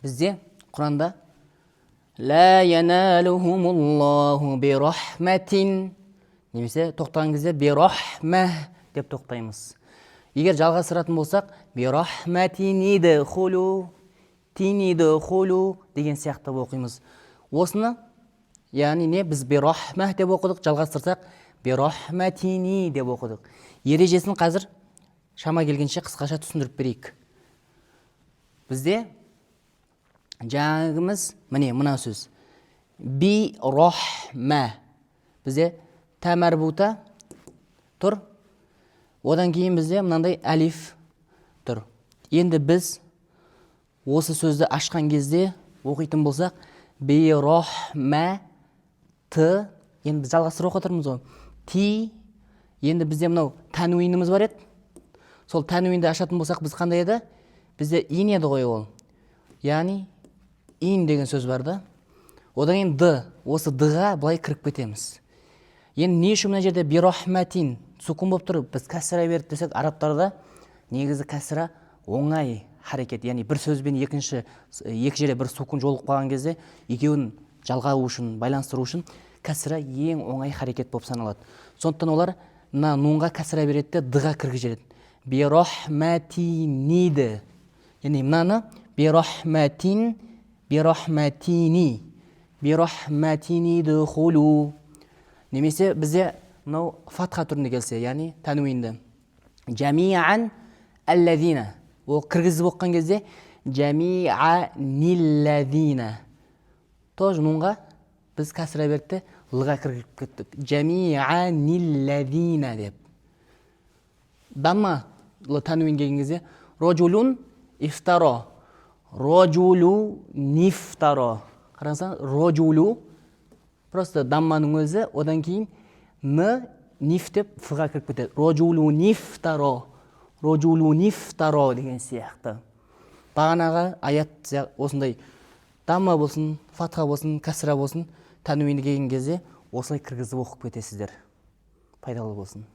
Бізде Құранда «Ла яналухумуллаху бирахматин» немесе тоқтаған кезде «бирахма» деп тоқтаймыз. Егер жалғастыратын болсақ, «бирахматинидхулу», «тинидхулу» деген сияқты оқимыз. Осыны, яғни не, біз «бирахма» деп оқыдық, жалғастырсақ, «бирахматини» деп оқыдық. Ережесін қазір шама келгенше қысқаша түсіндіріп берейік. Бізде жаңағымыз, міне, мына сөз би рахма, бізде та марбута тұр, одан кейін бізде мынандай әлиф тұр. Енді біз осы сөзді ашқан кезде оқитын болсақ, би рахма т, енді біз жалғастырып оқып отырмыз ғой, ти. Енді бізде мынау тәнуиніміз бар еді, сол тәнуинді ашатын болсақ, біз қандай еді? Бізде ин еді ғой ол, яғни ин деген сөз бар да, одан кейін д, осы д-ға былай кіріп кетеміз. Енді не үшін мына жерде бирахматин сукун болып тұр, біз кәсіра берді десек, арабтарда негізі кәсіра оңай харекет, яғни бір сөзбен екінші, екі жерде бір сукун жолығып қалған кезде екеуін жалғау үшін, байланыстыру үшін кәсіра ең оңай харекет болып саналады. Сондықтан олар мына нунға кәсіра береді де, д-ға кіргізіп жібереді, бирахматиниді, яғни мынаны бирахматин, бирахматини, бирахматинидхулу. Немесе бізде мынау фатха түрінде келсе, яғни тәнуинді жамиан аллазина, ол кіргізіп оқыған кезде жамианиллазина, тоже нунға біз кәсіра бердік те, л-ға кіргізіп кеттік, жамианиллазина деп. Дамма л тәнуин келген кезде рожулун ифтаро, рожулу нифтаро, қарасаң, рожулу просто дамманың өзі, одан кейін н ниф деп ф-ға кіріп кетеді, рожулу нифтаро, рожулу нифтаро деген сияқты. Бағанағы аят осындай дамма болсын, фатха болсын, кәсіра болсын, тәнуинді келген кезде осылай кіргізіп оқып кетесіздер. Пайдалы болсын.